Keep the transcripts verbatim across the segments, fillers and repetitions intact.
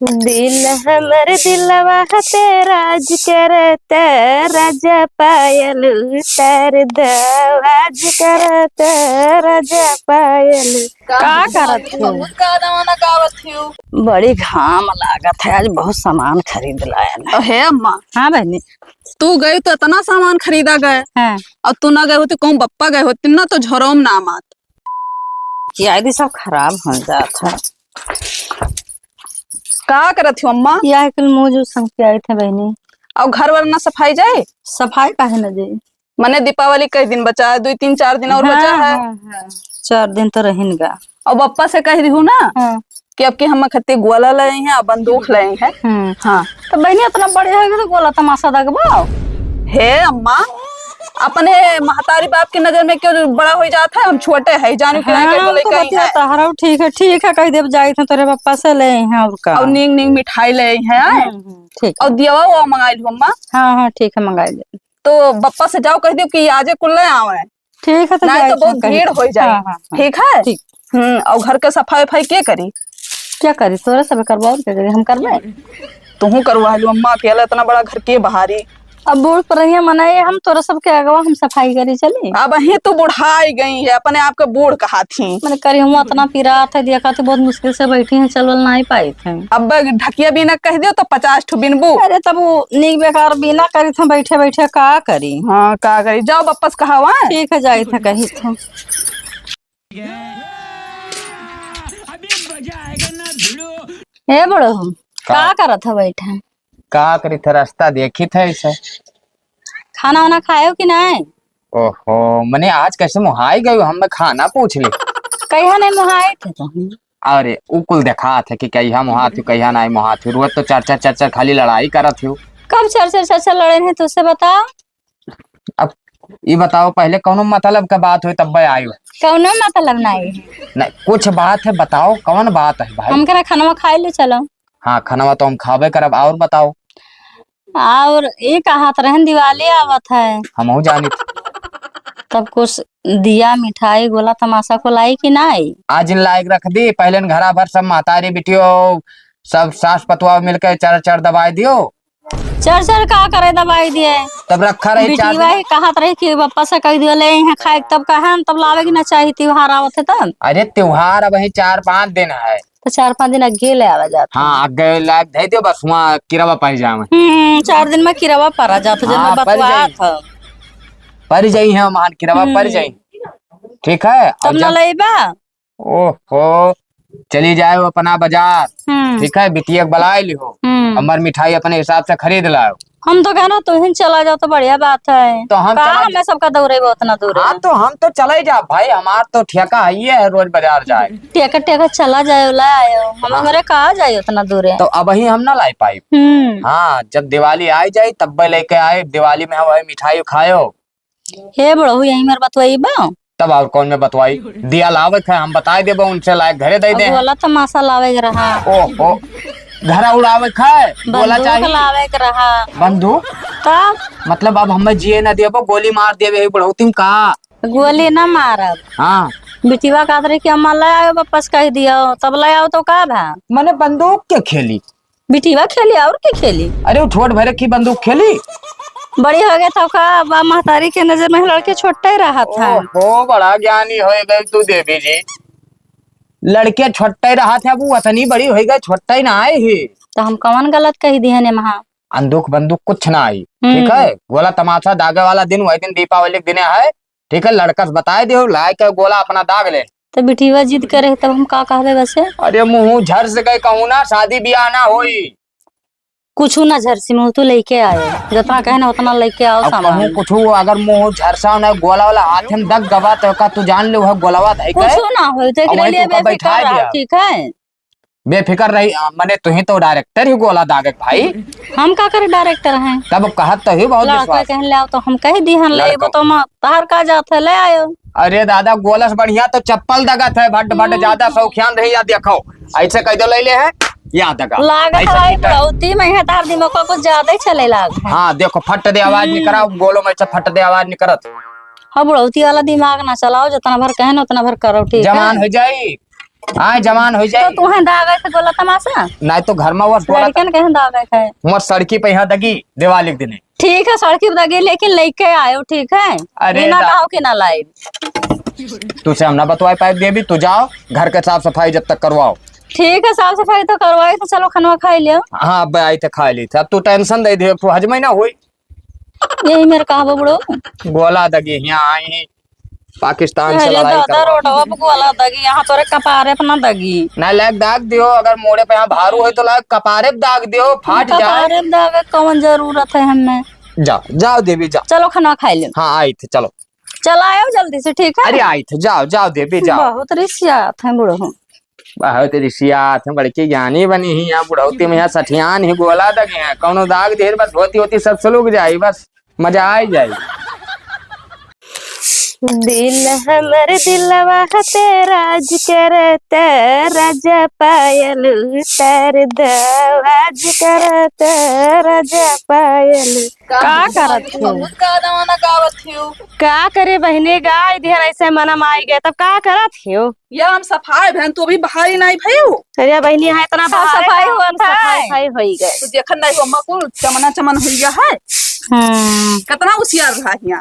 दिल हमर दिलवा हते राज करत, राजा पायल उतार दो, आज करत, राजा पायल। का करत हो? बहुत गाना वाना गावत हो। बड़ी घाम लागत है, आज बहुत सामान खरीद लायन है। हे अम्मा। हाँ बहनी। तू गई तो इतना सामान खरीदा गए। हाँ। और तू ना गए होती, कौन बप्पा गए होती ना तो झरोम ना मात। कि आदि सब खराब हो जात है। का करत हो अम्मा? यह कुल मुँह जो संग के आए थे बहनी। और घर वर ना सफाई जाए? सफाई काहे न जाए? मने दीपावली कई दिन बचा है, दुई तीन चार दिन और बचा है। हाँ, हाँ। चार दिन तो रहिन गा। और बप्पा से कह दिहू ना हाँ। कि अब के हम खत्ते गोला ले आई हैं, अब बंदूक ले आई हैं। हम्म। हाँ। तो बहनी इतना बड़े हो गए तो गोला तमाशा दगबो? हे अम्मा, अपने महतारी बाप के नजर में क्यों बड़ा हो जात है? हम छोटे हैं, जानू के हाँ, नहीं हम तो कहीं बतिया है। तहरा ठीक है, ठीक है, कह देब जाई थे तोरे बप्पा से ले आई हैं और का। और नीक नीक मिठाई ले आई हैं। हम्म, हम्म, ठीक है। और दियावा वो मंगाई लू अम्मा। हाँ, हाँ, ठीक है, मंगाई ले। तो बप्पा से जाओ कह दियो कि आजे कुल ले आवे। ठीक है, तो नहीं जाए तो बहुत भीड़ हो जाए। हाँ, हाँ, हाँ। ठीक है? ठीक। हम्म, और घर के सफाई वफाई के करी? क्या करी? तोरे सब करवाओ, क्या करी? हम करबे? तुहू करवा लो अम्मा, अकेला इतना बड़ा घर के बहारी। अब बूढ़ पुरनिया मनाए, हम तोरे सब के अगवा हम सफाई करी चली? अब ही तो बुढ़ाई गई है, अपने आप के बूढ़ कहा थी। मैंने करी हम इतना पिरात है, देखा तो बहुत मुश्किल से बैठी हैं, चलवल नहीं पाई थे। अब ढकिया बिना कह दियो तो पचास ठो बिनबू। अरे तब वो नीक बेकार बिना करी थे, बैठे बैठे का करी? हाँ, का करी? जाओ वापस कहावा। ठीक है, जाई थे कही थे। ए बड़ो, का? का करत है बैठा? का करी थे, रास्ता देखी थे ऐसे। खाना वाना खायो कि नहीं? ओहो, मने आज कैसे मुहाई गयो, हम खाना पूछ ले। कहिया नहीं मुहाई थे तो? अरे, उ कुल देखात है कि कहिया मुहात हो, कहिया नहीं मुहात हो। रोज तो चर्चा, चर्चा, खाली लड़ाई करत हो। कब चर्चा, चर्चा लड़े हैं, तुझसे बताओ। अब ई बताओ, पहले कौनो मतलब का बात होई, तब आयो। कौनो मतलब नहीं है। नहीं, कुछ बात है, बताओ, कौन बात है भाई? हमकरा खनवा खाए ले चलो। हाँ, खनवा तो हम खाबे करब, और बताओ। और ई कहत रहन, दिवाली आवत है। हमहू जानित। तब कुछ दिया, मिठाई, गोला, तमाशा को लाई कि नाई? आज इन लायक रख दी, पहले न घरा भर सब महतारी बिटियो, सब सास पतुआ मिलके चर चर दबाई दियो। चर चर का करे दबाई दिए? तब रखा रही चार बिटिया दिन। ही कहत रही कि बप्पा से कह दियो ले यहाँ खाए, तब कहा न, तब लावे कि ना चाही, त्योहार आवत है तब। अरे त्योहार अब ही चार पाँच दिन है। तो चार पाँच दिन आगे ले आवा जात है। हाँ, आगे लायक धई दियो, बस वहाँ किरवा पाई जावे। हम्म, चार दिन में किरवा परा जात है, जब हाँ, मैं परि बतवात जाई। है। परि जाई है, महान किरवा परि हम्म। जाई। ठीक है, तब और ना जब लइबा? ओहो, चली जाए अपना बाजार। हम्म। ठीक है, बिटिया के बुलाए लिहो। हम्म। हमार मिठाई अपने हिसाब से खरीद लाओ। हम तो कहना तुहिन चला जाओ तो बढ़िया बात है। तो हम का चला हमें जा- सबका दौड़े बा उतना दूर हाँ, है। तो हम तो चले जा भाई, हमार तो ठेका है, ये है रोज बाजार जाए। ठेका, ठेका चला जाए, ला आयो। हम हाँ। हमरे कहाँ जाए उतना दूर है। तो अब ही हम ना लाई पाई। हम्म। हाँ, जब दिवाली आ जाए तब लेके आए, दिवाली में हमारे मिठाई खायो। हे बड़हू, यही मेर बतवाई बा? तब और कौन में बतवाई? दिया लावे के है, हम बताए देबो उनसे, लाए घरे दे अब दे। गोला तमाशा लावे के रहा। ओहो, घरा उड़ावे के है, गोला बंदूक चाहिए। लावे के रहा। बंदूक? तब? मतलब अब हमें जिए ना देबो, गोली मार देबे, यही बुढ़ौती में का? गोली ना मारब। हाँ। बिटिया कहत रही कि अम्मा ले आयो, वापस कह दियो, तब ले आओ तो का भा? मने बंदूक के खेली? बिटिया खेली और के खेली? अरे, वो छोट भरे की बंदूक खेली। बड़ी हो गए था का, अब महतारी के नजर में लड़के छोटे रहा था। ओहो, बड़ा ज्ञानी हो गए तू देवी जी। लड़के छोटे रहा था, वो अतनी बड़ी हो गए, छोटे ना आए ही। तो हम कौन गलत कह दिए ने महा? अंदूक बंदूक कुछ ना आई, हम्म। ठीक है? गोला तमाशा दागे वाला दिन वही दिन दीपावली के दिन है, ठीक है? लड़का से बताए दियो, लाए के गोला अपना दाग ले। तो बिटिया जिद करे, तब हम का कहबे बसे? अरे मुँह झर से गए कहूँ ना, शादी ब्याह ना होई। कुछ ना झरसी मुँह, तू लेके आयो, जितना कहे ना उतना लेके आओ अब सामान। कहूँ कुछ अगर मुँह झरसा ना, गोला वाला हाथ में दग गवा तो का तू जान ले वह गोलवा धई के? कुछ ना हो, देख ले लिए, बेफिकर रहो, ठीक है? बेफिकर रही, आ, मने तू ही तो डायरेक्टर ही गोला दागक भाई। हम का करे डायरेक्टर हैं? तब कहत तो ही बहुत विश्वास। कहन ले आओ तो हम कह दी हन, ले लड़को। वो तो हम तहर का जात है, ले आयो। अरे दादा, गोलस बढ़िया तो चप्पल दगत है, भट भट हम्म। ज्यादा शौकियान रही या देखो, ऐसे कह दो ले ले है, या दगा। लागत ऐसे है पीटा। बुढ़ौती में है, तार दिमाग का कुछ ज्यादा ही चले लाग है। हाँ, देखो, फट दे आवाज हम्म। निकरा, गोलो में से फट दे आवाज निकरत। हाँ, बुढ़ौती वाला दिमाग ना चलाओ, जितना भर कहन उतना भर करो, ठीक है? जवान हो जाई, हाँ, जवान होइ जाए। तो तुहें दागै थे गोला तमासा? नाहीं तो घर मा वस गोला लड़कन के हैं दागै थे। वस सड़की पे यहाँ दगी, दिवाली के दिने। ठीक है, सड़की पे दगी, लेकिन लइके आयो, ठीक है? अरे ये ना दा- कहो कि ना लाई। तुझसे हम ना बतवाई पाए देवी, तू जाओ, घर के साफ सफाई जब तक करवाओ। ठीक है, साफ सफाई तो करवाई, तो चलो खनवा खाई लियो। हाँ, अब आई थे खा ली थे, अब तू tension दे दे, अब तू हजम ही ना होई। यही मेरे कहबो बुढ़ऊ। गोला दगी, यहाँ आई ही, पाकिस्तान से अरे लड़ाई दादा, करवा। रोडवा पे गोला दगी, यहाँ तोरे कपारे पे ना दगी। ना, लायक दाग दियो, अगर मोड़े पे यहाँ भारू होई तो लायक कपारे पे दाग दियो, फाट जाए। कपारे पे दागे कौन जरूरत है हमें? जाओ, जाओ देवी, जाओ। चलो खाना खाई ले। हाँ, आई थे, चलो। चल आयो जल्दी से, ठीक है? अरे आई थे, जाओ, जाओ देवी, जाओ। बहुत रिसियात है बुढ़ऊ। बहुत रिसियात है, बड़की ज्ञानी बनी ही, यहाँ बुढ़ौती में यहाँ सठियान ही गोला दगे हैं, कौनो दाग देर बस धोती होती सब सुलुक जाई, बस मजा आई जाई। दिल हमर दिलवा हते राज करत, राजा पायल उतार दो, आज करत, राजा पायल। का का करत हो? बहुत का गाना गावत हो? का करे बहिनी, गाय दिहन ऐसे मना माई गए, तब का करत हो? या हम सफाई भैन, तू अभी बहारी नाहीं भयू। अरे बहिनी, यहाँ इतना हाँ, बहार है, सफाई हुआ सफाई था। सफाई होई गए। तू देखन नाहीं हो, अम्मा कुल चमना चमन हुई है। हम्म। कितना उसियार रहा हियाँ।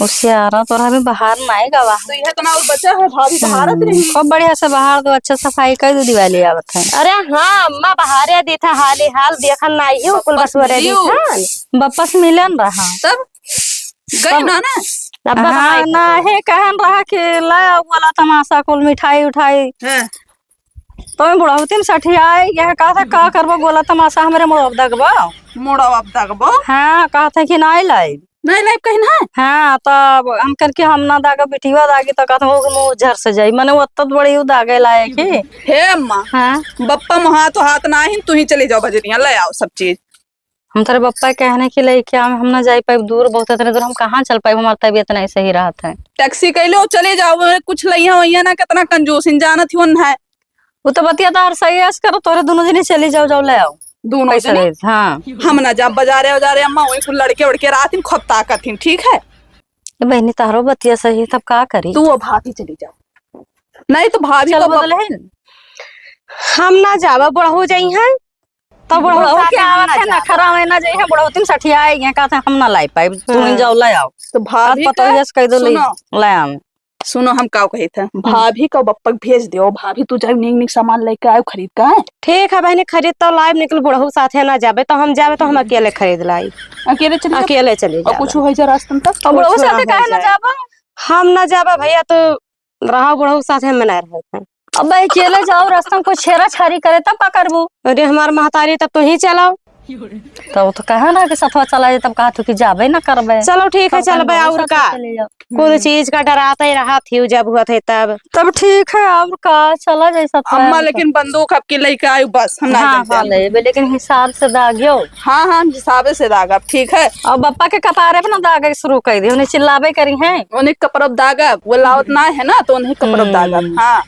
उसियारा तो रहा, अभी बहार नाहीं गवा। तो यह इतना और बचा है, भाभी बहारत हम्म, रही। खूब बढ़िया से बहार दो, अच्छा सफाई कर दो, दिवाली आवत है। अरे हाँ, अम्मा बहारे दी था, हाली हाल देखन नाहीं हो, कुल बप्पस बसुरे दी मिलियो। था। बप्पस मिलन रहा। तब गई ना, ना? अब हाँ, बताई ना, तो। हे कहन रहा कि ले आओ गोला तमासा कुल मिठाई उठाई। हाँ। तो मैं बुढ़ौती में सठियाई, यह कहा था, "का करबो गोला तमासा, हमरे मुड़वा दगबो?" मुड़वा दगबो? हाँ, कहा था कि नाहीं लाई। नाहीं लाई कहीं ना? हाँ, तब हम कर के हम ना दागा, बिटिया दागी, तो कहता, "वो मुँह झर से जाई।" मने वो तब बड़ी उ दागे लाए कि। हे अम्मा, हाँ? बप्पा में हाथ, हाथ नाहीं, तू ही चली जाओ बजरिया, ले आओ सब चीज। हम तोरे बप्पा के कहने की लइके हम, हम ना जाई पाइब, दूर बहुत, इतने दूर हम कहाँ चल पाइब, हमार तबीयत नाहीं सही रहत है। टैक्सी कइ लो, चले जाओ, कुछ लइहा वइहा ना, कितना कंजूस इन जानत ही उन है। वो तो बतिया तार सही है, करो तोरे दोनों जने चले जाओ, जाओ ले आओ। दोनों पैसा जने? दे, हाँ। हम ना जाब बजारे उजारे अम्मा, वही कुल लड़के उड़के रहत इन खूब ताकत इन, ठीक है? ए बहिनी, तहरो बतिया सही है, तब का करी? तू वो भाभी चली जाओ, नहीं तो भाभी चल को बदल है। हम ना जाबा, बुढ़ऊ जाई हैं। तो बुढ़ऊ बुढ़ऊ साथे के हम आवत ना है, जाबो। नखरा में ना जाई है, बुढ़ऊ तुम सठिया आई है, कहते हम ना लाई पाई, तुम हाँ। जाओ ले आओ। तो भाभी आज पतोहिया का से कह दो, ले, सुनो। ले आवे। सुनो, हम का कही थे, हम्म। भाभी का बप्पा के भेज दो, भाभी तू जाओ, नीक नीक सामान लेके आओ खरीद का। ठीक है बहनी, खरीद तो लाइब, निकल बुढ़ऊ साथे ना जाबे, तो हम जाबे तो हम अकेले खरीद लाई। अकेले चली जाओ? अकेले चली और जाबे। कुछ हो जा रास्ता में तब? और बुढ़ऊ कुछ ना साथे हो काहे ना जाए। जाबा? हम ना जाबा भैया, तो रहा बुढ़ऊ साथे में ना रहते। अब अकेले जाओ, रास्ता में कोई छेड़ा छाड़ी करे, तब का करबू? अरे, हमार महतारी, तब तू ही चलाओ। तब तो कहे ना कि सथवा चला जाए, तब कहा तू कि जाबे ना करबे। चलो, ठीक है, तब चलबे, कहूँ और बुढ़ऊ साथे का? चले जाओ। कुल हम्म। चीज का डराते ही रहा थी, जब हुआ थे तब। तब ठीक है, और का, चला जाए सथवा अम्मा, में। लेकिन बंदूक आपके लेके आयु, बस, हम ना हाँ, जाए। हाँ, लेबे, लेकिन हिसाब से दागियो। हाँ, हाँ, हिसाबे से दागब, ठीक है। और बप्पा के कपारे पे ना दागे शुरू कर दी, उन्हें चिल्लाबे करी हैं। उन्हें कपड़ब दागब, वो लावत ना है ना, तो उन्हें कपड़ब हम्म। दागब, हाँ।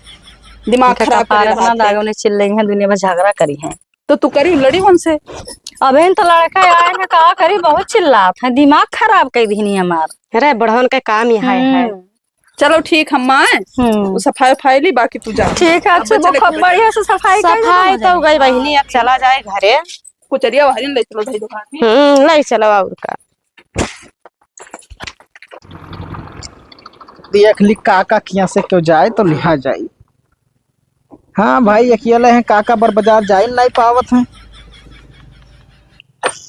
दिमाग उनके खराब करे कपारे पे ना रहत है। दागे, उन्हें चिल्लाई हैं, दुनिया में झगड़ा करी हैं। तो तू करी लड़ी उनसे? अबे तो लड़का आए हैं, का करी, बहुत चिल्लात है, दिमाग खराब कर दीनी हमार। अरे, बुढ़वन के काम यहाँ है। हम्म। चलो ठीक, हम आए, हम्म। वो सफाई उफाई ली, बाकी तू जा। ठीक है, अब अच्छा, चले वो खूब बढ़िया से सफाई कर सफाई देना। तो गई बहिनी, अब चला जाए घरे। कुचरिया वहरिन ले चलो, धई दो हाथ में। हम्म, ले चलो, और का। देख ली, काका किया से क्यों जाए तो लिहा जाई। हाँ भाई, अकेले हैं, काका बर बाजार जाए नहीं पावत हैं।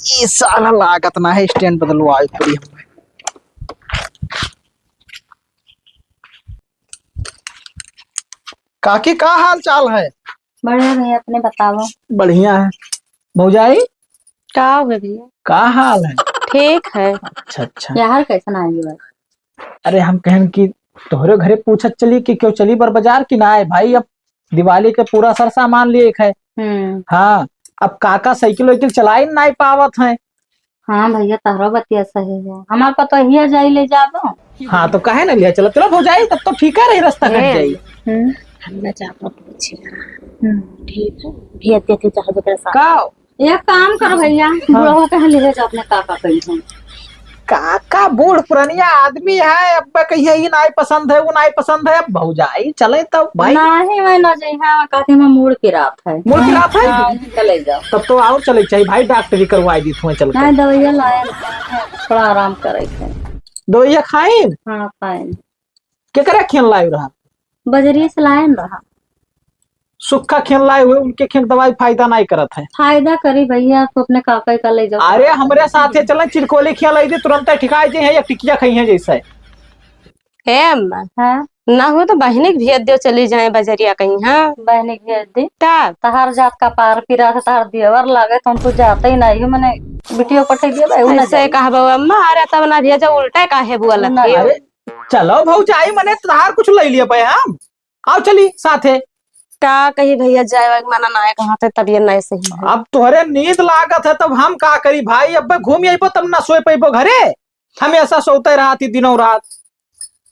ये साला लागत ना है, स्टैंड बदलवाए पड़ी हमें। काकी, का हाल चाल है? बढ़िया भैया, अपने बताओ। बढ़िया है। भौजाई? का हो गया भैया? का हाल है? ठीक है। अच्छा, अच्छा। यार कैसन आई बा? अरे, हम कहन कि तोहरे घरे पूछत चली कि क्यों चली बर बाजार कि ना आए भाई, अब दिवाली के पूरा सर सामान लिए है। हम्म। हाँ, अब काका साइकिल वाइकिल चलाई ना पावत हैं। हाँ भैया, तहरो बतिया सही है। हमार पतोहिया जाई ले जाबो। हाँ, तो काहे ना लिया? चलो, चलो भौजाई, तब तो ठीक है रही, रास्ता कट ए, जाई। हम्म। हम ना जाबो पूछे। हम्म। ठीक है, भेज देती चाहे जेकरे साथ। का? एक काम कर भैया, हाँ। बुढ़ऊ के यहाँ ले जा अपने काका कहीं हम। काका बूढ़ पुरनिया आदमी है, अब कहिए ई नाई पसंद है, वो नाई पसंद है, अब भौजाई चले तो भाई। नाही, मैं ना जइहा, कहते हैं, "मूड़ पिरात है।" मूड़ पिरात है? हाँ, चले जाओ। तब तो और चले चाहिए भाई, डॉक्टरी करवाई दी तुम्हें चल के। नहीं, दवाइयाँ लाए हैं, थोड़ा आराम करे थे। दवाइयाँ खाइन? हाँ, खाइन। केकरा खेन लाए रहा? बजरिए से लाए न रहा। सुक्खा खेन लाए हुए, उनके खेन दवाई फायदा नहीं करत है। फायदा करी भैया, तो अपने काका का ले जाओ। अरे, हमरे साथे चले, चिरकोली खेन लाई दे, तुरंत ठिकाई जे है, या टिकिया खाई है जैसे। हे अम्मा, हाँ? ना हो तो बहिनी के भेज दियो, चली जाए बजरिया कहीं, हाँ? बहिनी के भेज दे। का? तहार जात का पार पिरा से तहार देवर लागे, तो हम तो जाते ही नहीं हो, मने बिटियो पठे दिए भाई, उ ना ऐसे जाए। कहबो अम्मा, अरे तब ना भेजो, उल्टा काहे बोलत ना है? जाए। अरे, चलो भौजाई, मने तहार कुछ ले लिए पे हम। आओ चली साथे। का कही भैया, जाए वाए के मना ना है, कहाँ थे तबियत नहीं सही है। अब तोहरे नींद लागत है, तब हम का करी भाई? अब घूम अइबो तब ना सोए पइबो घरे, हमेशा सोते रहती दिनों रात।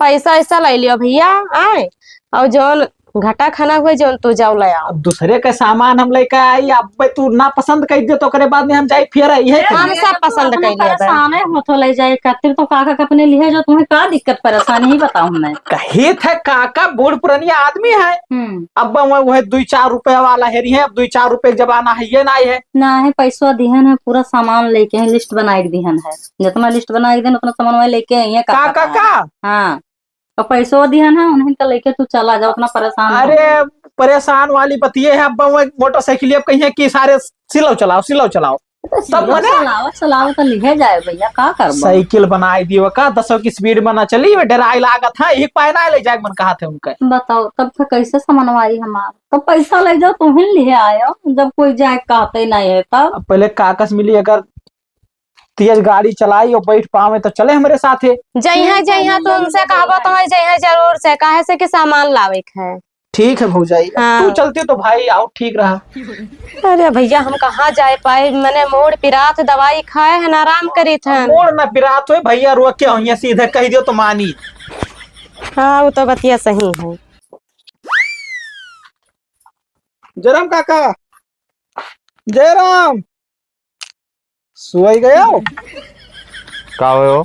पैसा ऐसा ले लियो भैया, आए, और जौन घटा खाना हुए, जौन तू जाओ ले आओ। अब दूसरे का सामान हम लेके आई, अब तू ना पसंद कर दे तो ओकरे बाद में हम जाई फिर आई है। हम सब पसंद कर लिया। परेशान है, होतो ले जाए खातिर तो काका के अपने लिए जो तुम्हें का दिक्कत परेशानी ही बताओ हमें। कही थे काका बूढ़ पुरानिया आदमी है। हम्म। अब वह, वह दुई चार रुपया वाला हेरी है, अब दुई चार रुपया के जमाना है, ये ना है। ना है, पैसवा दिहन है, पूरा सामान लेके है, लिस्ट बनाए के दिहन है, जितना लिस्ट बनाए के दिन उतना सामान वही लेके आई है का काका का। का? हाँ, और पैसवा दिहन है, उन्हें का लेके तू चला जा, उतना परेशान ना हो। अरे, परेशान वाली बतिये है, अब वह मोटरसाइकिल अब कहीं है कि सारे सिलाओ चलाओ, सिलाओ चलाओ। तो तब सिलाओ, मने चलाओ, चलाओ तो लिहे जाए भैया, का करबो? साइकिल बनाई दियो का, दसों की स्पीड में ना चली, वे डराई लागत है, एक पाए ना ले जाए मन कहा थे उनके। बताओ, तब फिर कैसे समनवाई हमार? तो पैसा ले जाओ, तुम ही लिहे आयो, जब कोई जाए कहते नहीं है तब। अब पहले काकस मिली, अगर तेज गाड़ी चलाई और बैठ पावे तो चले हमरे साथे। जइहा, जइहा, तुमसे कहबो तो मैं जइहा जरूर से, काहे से कि सामान लावे के है। ठीक है भौजाई, हाँ। तू चलती तो भाई और ठीक रहा। अरे भैया, हम कहाँ जाए पाए, मने मोड़ पिरात, दवाई खाए हैं, आराम करीत हैं। मोड़ ना पिरात होए भैया, रोक के होइए, सीधे कह दियो तो मानी। हाँ, वो तो बतिया सही है। जयराम काका, जयराम, सोई गया हो? का हो?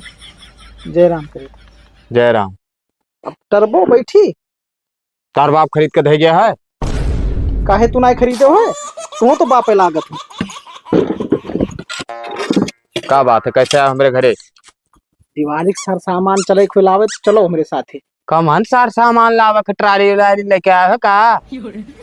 जय राम करे। जय राम। अब टर्बो बैठी? तार बाप खरीद के धै गया है। काहे तू नाय खरीदे हो? तू तो बापे लागत है। का बात है, कैसे आया हमरे घरे? दिवाली के सर सामान चले खुलावे, तो चलो हमरे साथे। कमन सार सामान लावे के, ट्राली उराली लेके आवे का?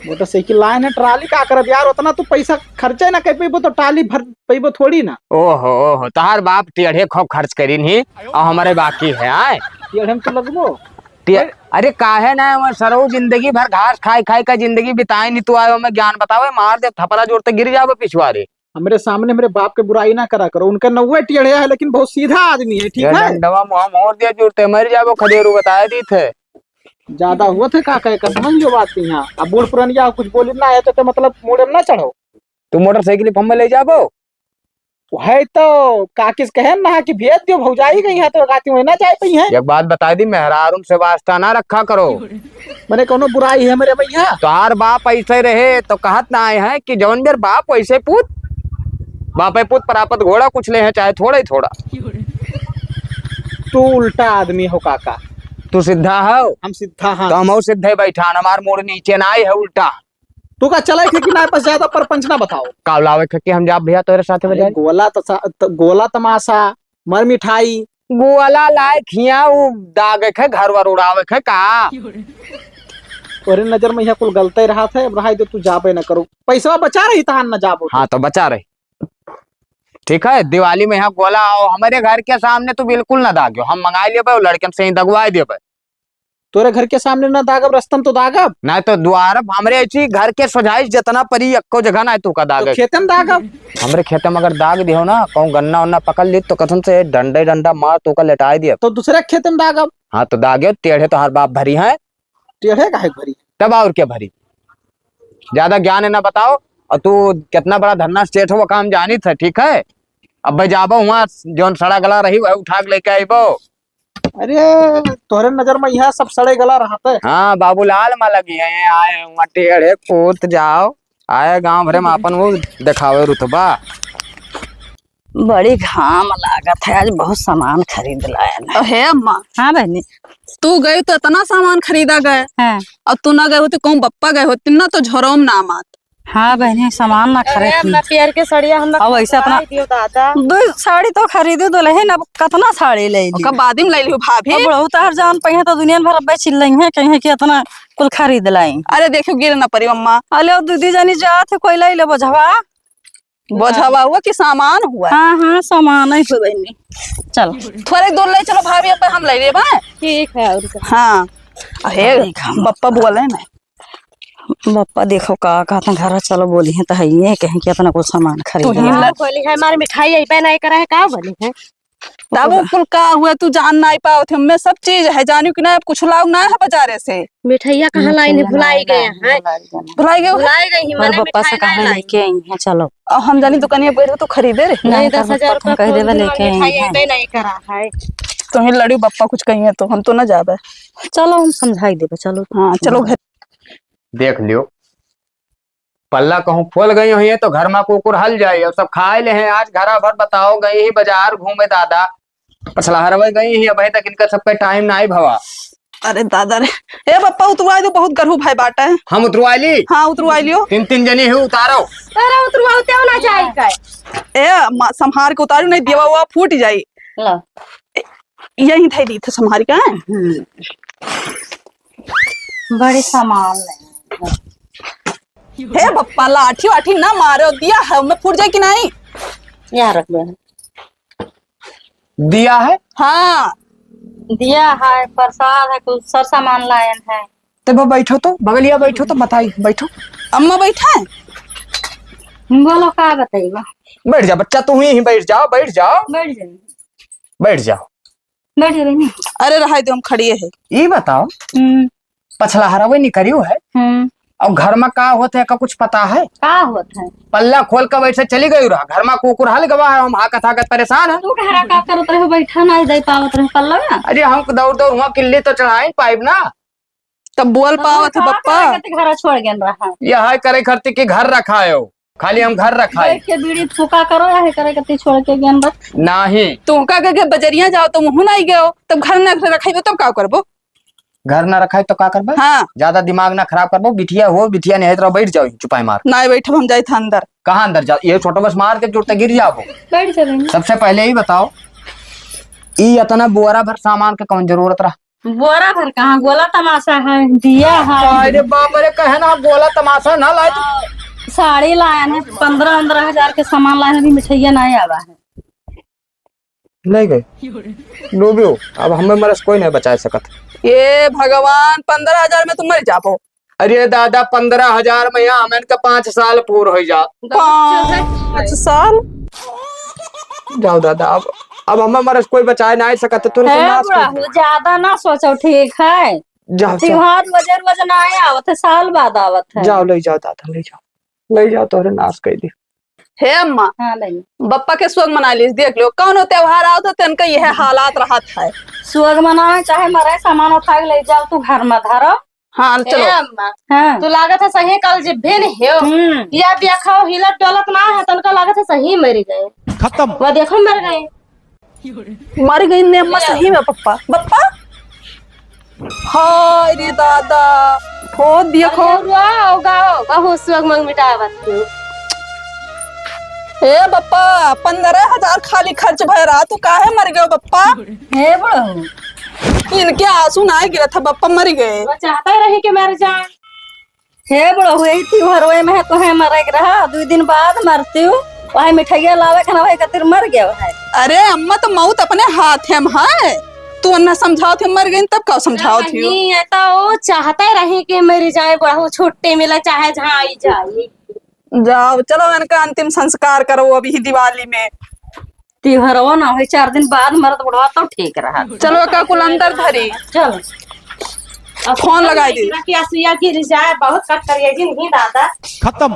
मोटरसाइकिल लाए ना, ट्राली का करब यार, उतना तू पैसा खर्चा ना कर पैबो तो ट्राली भर पैबो थोड़ी ना। ओहो, ओहो, तहार बाप टेढ़े खूब खर्च करीन ही, और हमारे बाकी है, आए? टेढ़े में तो लगबो। टे-, अरे काहे ना, वो सरऊ जिंदगी भर घास खाई खाई का जिंदगी बिताए नी, तू आयो मैं ज्ञान बतावे, मार दे थपरा जोरते गिर जाबो पिछवारे। हमरे सामने हमरे बाप के बुराई ना करा करो, उनका नौवे टेढ़े है, लेकिन बहुत सीधा आदमी है, ठीक ये है? डंडवा मुँह मोड़ दिया, जुड़ते मर जाबो, खदेरू बताए दी थे। ज्यादा हुआ थे का कहे, कसम जो बात थी यहाँ। अब बूढ़ पुरनिया कुछ बोली ना है तो, तो मतलब मूड़े में ना चढ़ो। तू मोटरसाइकिल पंप में ले जाबो? है तो काकिस कहे ना कि भेज दियो, भौजाई गई है तो गाती में ना जाए पई है। एक बात बता दी, मेहरारून से वास्ता ना रखा करो। मने कोनो बुराई है मेरे भैया? तोहार बाप ऐसे रहे तो कहत ना आए हैं कि जौन मेरे बाप वैसे पूत, बापे पूत प्रापत घोड़ा कुछ ले हैं, चाहे थोड़ा ही थोड़ा। तू उल्टा आदमी हो काका। तू सीधा हो? हम सीधा हाँ। तो हम और सीधे बैठा, हमार मूड़ नीचे ना आए है उल्टा। तू का चले थे कि ना, बस ज्यादा परपंच ना बताओ। का लावे थे कि हम जाब भैया तोरे साथे अरे बजाए? गोला त-, त-, गोला तमाशा, मर मिठाई। गोला लाए खिया, उ दागे खे, घर वर उड़ावे खे का? तोरे नजर में यहाँ कुल गलते रहा थे, अब रहा दे, तू जाबे न करो। पैसा बचा रही तहान न जाबो तो। हाँ, तो बचा रही। ठीक है, दिवाली में यहाँ गोला आओ, हमारे घर के सामने तू बिल्कुल ना दागियो, हम मंगा लेबे, लड़कन से ही दगवाए देबे। तोरे घर के सामने ना दागब, रस्तन तो दागब। ना तो द्वार, हमरे ऐसी घर के सोझाई जितना परी, एक्को जगह ना तू का तो दागे। खेते में दागब। हमरे खेते में अगर दाग दियो ना, कहूँ गन्ना उन्ना पकड़ ली, तो कसम से डंडे डंडा मार, तू का लेटाए दिए। तो दूसरे खेते में दागब। हाँ, तो दागे, टेढ़े तो हर बाप भरी है। टेढ़े काहे भरी? तब और क्या भरी? ज्यादा ज्ञान है ना बताओ। और तू कितना बड़ा धन्ना सेठ हो, वो काम जानी था, ठीक है? अब भाई जाबो हुआ, जौन सड़ा गला रही, वह उठा के लेके आईबो। अरे, तोहरे नजर में यहाँ सब सड़े गला रहत है। हाँ, बाबूलाल मा लगी है, आए हुआ टेढ़े पूत जाओ, आए गांव भरे में आपन वो देखावे रुतबा। बड़ी घाम लागत है, आज बहुत सामान खरीद लायन है। हे अम्मा। हाँ बहनी। तू गई तो इतना सामान खरीदा गए। हाँ। और तू ना गए होती, कौन बप्पा गए होती ना तो झोरोम ना मात। हाँ बहनी, सामान ना अरे खरीद। अम्मा, पियर के सड़िया हम अब ऐसे अपना दियो दादा। दो साड़ी तो खरीदे, दुल्हन अब कितना साड़ी ले ली। ओका बाद में ले लियो भाभी। अब बुढ़ऊ तहर जान पइहे तो दुनिया भर अब चिल्लइहे, कइहे कि इतना कुल खरीद लाई। अरे देखियो, गिर ना पड़ी अम्मा। अले दीदी जानी जात है, कोई ले ले बोझवा। बोझवा हुआ कि सामान हुआ? हाँ, हाँ, सामान ही हुआ बहनी। चल। थोड़े दूर ले चलो भाभी, अब हम ले लेबा। ठीक है, और का? हाँ। हे, ठीक है। बप्पा बोले ना। बप्पा देखो का कहत हैं, घर चलो बोली हैं, तो है ये कहें कि इतना कुछ सामान खरीद तू ही ला। ला। बोली है, हमारी मिठाई अइबे नहीं करा है, का बोली है? तब वो कुल का हुआ, तू जान नहीं पावत है, हमें सब चीज है, जानियो कि ना, अब कुछ लाओ ना है बाजारे से। मिठाइया कहाँ लाई, भुलाई गए हैं। भुलाई गए हो? भुलाई गई ही, और मने बप्पा से मिठाई कहाँ नहीं लाई। लेके आई हैं, चलो। और हम जानी दुकानिया बैठ तो खरीदे रहे। नहीं, दस हजार रुपया कह देवे, लेके आई मिठाई हैं। अइबे नहीं करा है। तुम्हें लड़ी बप्पा कुछ कही है तो हम तो ना जाबे। चलो, हम समझाई देबे, चलो। हाँ, चलो घर। देख लियो, पल्ला कहूँ खोल गई हुई है तो घर मा कुकुर हल जाए और सब खाए ले हैं। आज घरा भर बताओ गई ही बाजार घूमे दादा, पछलहरवे गई ही, अबहीं तक इनका सबका टाइम ना आई भवा। अरे दादा रे, ए बप्पा उतरवाई दो, बहुत गरहू भाई बाटा है। हम उतरवाई ली? हाँ उतरवाई लियो। तीन तीन जनी ही उतारो। अरे उतरवाओ, तेव ना जाए का। ए अम्मा, संभार के उतारू, नहीं देवा हुआ फूट जाई। ला। यही धई दी थे संभारी का। हम्म। बड़े सामान ले। हे बप्पा, लाठी वाठी ना मारो, दिया है, मैं फूट जाए कि नहीं? यहाँ रख दे। दिया है? हाँ। दिया है, प्रसाद है, कुछ सर सामान लायन है। ते बा बैठो तो, बगलिया बैठो तो, बताई, बैठो। अम्मा बैठा है? बोलो, का बताइबा? बैठ जा बच्चा, तू ही, ही बैठ जाओ, बैठ जाओ। बैठ जाइए। बैठ जाओ। बैठ जा बहनी। अरे रहाई दो, हम खड़िए है। ई बताओ, हम्म। पछलहरवे निकरियो है, हम्म। और घर मा का होत है, का कुछ पता है? का होत है? पल्ला खोल के वैसे चली गई रहा, घर मा कुकुर हल गवा है, हम हाकत हाकत परेशान है। तू घरा का करत रहे, बैठा ना दे पावत रहे पल्ला ना? अरे हम दौड़ दौड़ हुआ किल्ली तो चढ़ाई पाइब ना। तब बोल पावत है बप्पा। करे खातिर घर छोड़ गए रहा। यह है करे खातिर कि घर रखायो, खाली हम घर रखाई। बैठ के बीड़ी फूका करो, यह करे खातिर छोड़ के गए बस। नहीं। तुहका के, के बजरिया जाओ तो मुँह नहीं गयो, तब घर न रखाई तब का करबो? घर ना रखाई तो का करबो? हाँ। ज्यादा दिमाग ना खराब करबो, बिटिया हो, बिटिया नहीं है तो बैठ जाओ चुपाई मार। नहीं बैठब, हम जाए था अंदर। कहाँ अंदर जाओ? ये छोटो बस मार के चोट गिर जाओ। बैठ जाओ। सबसे पहले ही बताओ, ई इतना बोरा भर सामान के कौन जरूरत रहा? बोरा भर कहाँ, गोला तमाशा है, दिया है। अरे बाप रे, कहे ना गोला तमाशा ना लाए तो। साड़ी लायन है, पन्द्रह, पन्द्रह हजार के सामान लायन है, अभी मिठाइया नहीं आवा है। नहीं गए। डूबियो, अब हमें मरस कोई नहीं बचा सकत। ये भगवान, पन्द्रह हजार में तुम मर जाबो। अरे दादा, पन्द्रह हजार में यहाँ हमन का पाँच साल पूर हो जा। पाँच साल? जाओ दादा, अब, अब हमें मरस कोई बचाए नहीं सकत, तो तुरंत हे नाश कर बुढ़ाऊ, ज्यादा ना सोचो, ठीक है? जाओ, जाओ। त्योहार रोजे रोज ना आए, आवत है, साल बाद आवत है। जाओ, ले जाओ दादा, ले जाओ, ले जाओ, तोहरे नाश कर दी। हे अम्मा, हाँ, ले। बप्पा के सोग मना लीस, देख लो, कौनो त्योहार आओ तो तनका यह हालात रहत है। सोग मनावे चाहे मरे, सामान उठा के ले जाओ, तू घर में धरो। हाँ, ए चलो। अम्मा, हाँ। तू लागत है सही कल जिब्बे नहीं हो। हम्म। या देखो, हिलत डोलत ना है, तनका लागत है सही मर गए। खत्म। वह देखो, मर गए। मर गई ने अम्मा, सही में पप्पा। पप्पा? हाय रे दादा, हो देखो। अरे रुआ, गाओ, बहुत सुअग मंग मिटावत हो। ए बप्पा, पन्द्रह हजार खाली खर्च भय रहा, तू काहे मर गयो बप्पा? हे बुढ़ऊ। इनके आंसू ना गिरत है, बप्पा मर गए। वो चाहता रही कि मर जाए। हे बुढ़ऊ, यही त्योहार में है, तोहे मरे के रहा, दो दिन बाद मरती हूँ। वही मिठाइया लावे खाना, वही खातिर मर गया है। अरे अम्मा, तो मौत अपने हाथ में है, तू अन्ना समझाओ थे मर गई, तब का समझाओ थी? नहीं, ये तो वो चाहते रही कि मर जाए, बुढ़ऊ छुट्टी मिले, चाहे जहाँ आई जाए। जाओ, चलो इनका अंतिम संस्कार करो अभी दिवाली में। तिहरवा ना होई, चार दिन बाद मरत बुढ़वा तो ठीक रहा। चलो, का कुल अंदर धरी। चलो। फोन लगाई दी। कि असुइया गिर जाए, बहुत कट करिए जी, नहीं दादा। खत्म।